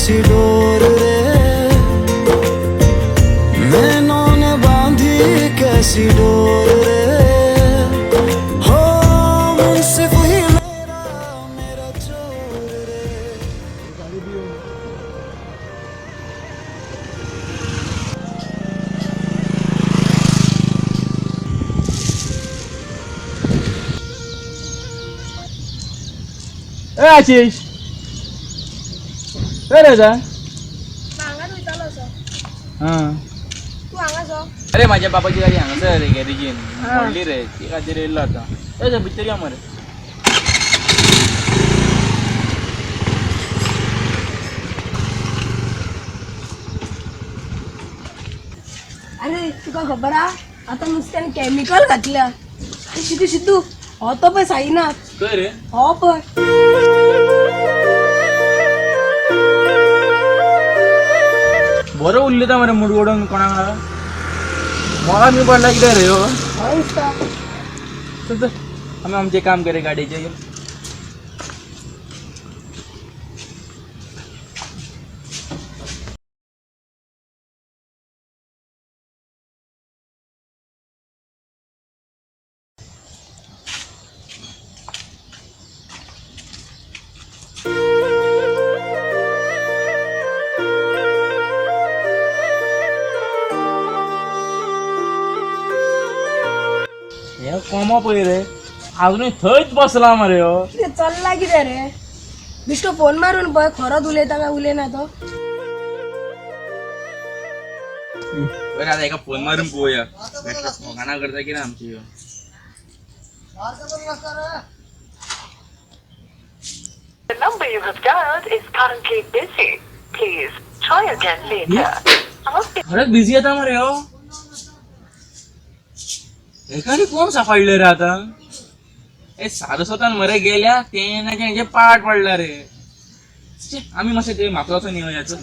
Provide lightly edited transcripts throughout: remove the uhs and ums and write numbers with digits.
कैसी डोर रे, नैनों ने बांधी कैसी डोर रे। हो मुंसिफ ही मेरा मेरा चोर रे। ए आशिष, खंय रे जा? हांगाच वयतालो असो. हां. तूं हांगा सो. अरे, माझ्या बाबाची गाडी हांगासर रे, गॅरेजीन मोडली रे. ती खातीर येयल्लो. आतां ए भितर यो मरे. अरे, तुका खबर आ, आतां नुस्त्यान केमिकल घातल्या. अरे सिद्धू, सिद्धू, हो तो पळय साईनाथ. खंय रे? हो पळय. बरो उलयता मरे मुडगोडून कोणाक मोला मी पडला कितें रे हो? हय दिसता. चल चल, आमी आमचें काम करे गाडयेचें. हे कोमो पळय रे, आजुनूय थंयच बसला मरे हो. कितें चल्ला कितें रे? बिश्टो फोन मारून पळय, खरोच उलयता काय उलयना तो. बरं, आता एका फोन मारून पळोवया. बेश्टो फोगाना करता कितें आमची ह्यो. The number you have dialed is currently busy. Please try again later. After खरंच बिझी येता मरे हो. हेका रे कोण सापडले रे आता? ए सारस्वतान मरे गेल्या तेन्ना तेंचे पाट पडला रे. छे, आमी मातशें ते म्हापसा वचोन येवया चल.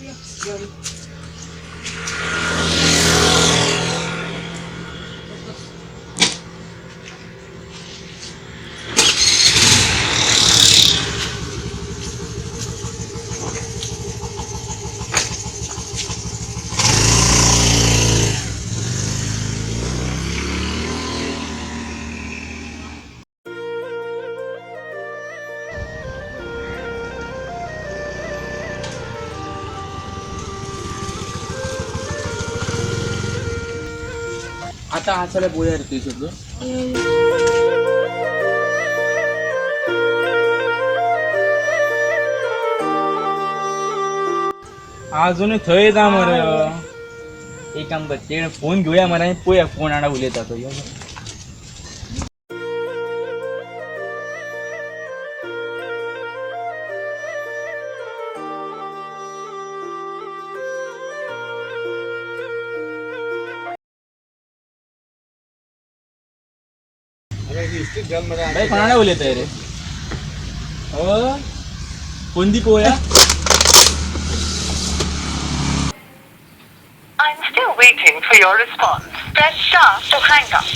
आता हा जाल्यार पळोवया रे थंयसर तो. अजूनय थंय जा मरे हो. एक काम कर, ते फोन घेवया मरे आनी पळोवया कोण आडा उलयता तो. यो. भाई, कोणाला उलयताय रे हो? फोन दी पळोवया. I'm still waiting for your response. Press star to hang up.